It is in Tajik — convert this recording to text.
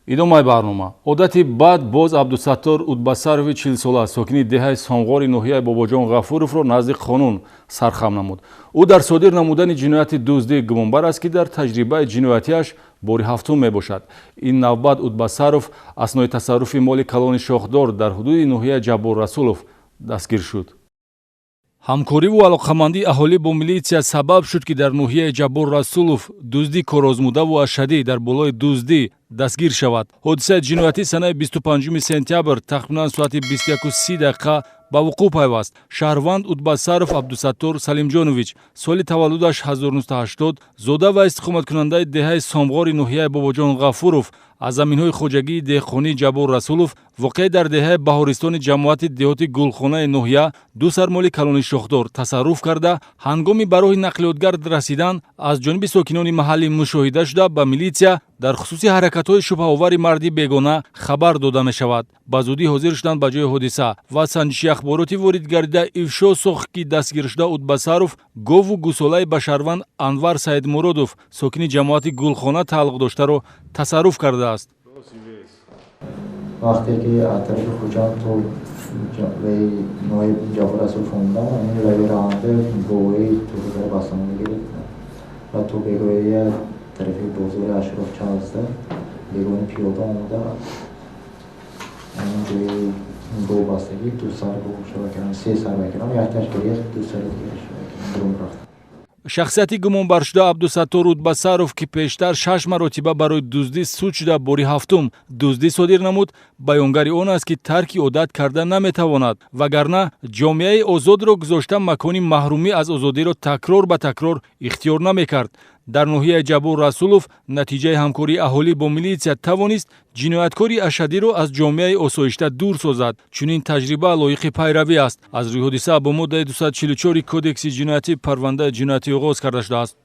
Идомаи барнома. Одати бад боз Абдусаттор Утбасарови 40-сола, сокини деҳаи Сомғори ноҳияи Бобоҷон Ғафуровро назди қонун сархам намуд. Ӯ дар содир намудани ҷинояти дуздӣ гумонбар аст, ки дар таҷрибаи ҷиноятиаш бори ҳафтум мебошад. Ин навбат Утбасаров аснои тасарруфи моли калони шохдор дар ҳудуди ноҳияи Ҷаббор Расулов дастгир шуд. Ҳамкориву алоқамандии аҳолӣ бо милитсия сабаб шуд, ки дар ноҳияи Ҷаббор Расулов дузди корозмудаву ашаддӣ дар болои дуздӣ дастгир шавад. Ҳодисаи ҷиноятӣ санаи 25 сентябр тахминан соати 21:30 дақиқа ба вуқӯъ пайваст. Шаҳрванд Утбасаров Абдусаттор Салимҷонович, соли таваллудаш 1980, зода ва истиқоматкунандаи деҳаи Сомғори ноҳияи Бобоҷон Ғафуров, аз заминҳои хоҷагии деҳқонии Ҷаббор Расулов, воқеъ дар деҳаи Баҳористони ҷамоати деҳоти Гулхонаи ноҳия, ду сар моли калони шохдор тасарруф карда, ҳангоми ба роҳи нақлиётгард расидан аз ҷониби сокинони маҳаллӣ мушоҳида шуда, ба милитсия дар хусуси ҳаракатҳои шубҳаовари марди бегона хабар дода мешавад. Ба зудӣ ҳозир шуданд ба ҷои ҳодиса ва санҷиши ахбороти ворид гардида ифшо сохт, ки дастгиршуда Утбасаров гову гусолаи ба шаҳрванд Анвар Саидмуродов, сокини ҷамоати Гулхона тааллуқ доштаро тасарруф кардааст. Вақте ки аз тарафи Хуҷанд то ноҳияи Ҷаббор Расулов омадам, ин рави раванда бовои тӯҳзара бастан мегирифт ва то бегоҳия тарафи бозори Ашроф чалзда бегоҳи пиёда омада, ҷои гов бастагӣ ду сар гов шава кардам, се сар кардам, якташ гирехт, ду сари дигараш берун рафт. Шахсияти гумонбаршуда Абдусаттор Утбасаров, ки пештар шаш маротиба барои дуздӣ суд шуда, бори ҳафтум дуздӣ содир намуд, баёнгари он аст, ки тарки одат карда наметавонад, вагарна ҷомеаи озодро гузошта, макони маҳрумӣ аз озодиро такрор ба такрор ихтиёр намекард. Дар ноҳияи Ҷаббор Расулов натиҷаи ҳамкории аҳолӣ бо милитсия тавонист ҷинояткори ашаддиро аз ҷомеаи осоишта дур созад. Чунин таҷриба лоиқи пайравӣ аст. Аз рӯи ҳодиса бо моддаи 244 Кодекси ҷиноятӣ парвандаи ҷиноятӣ оғоз карда шудааст.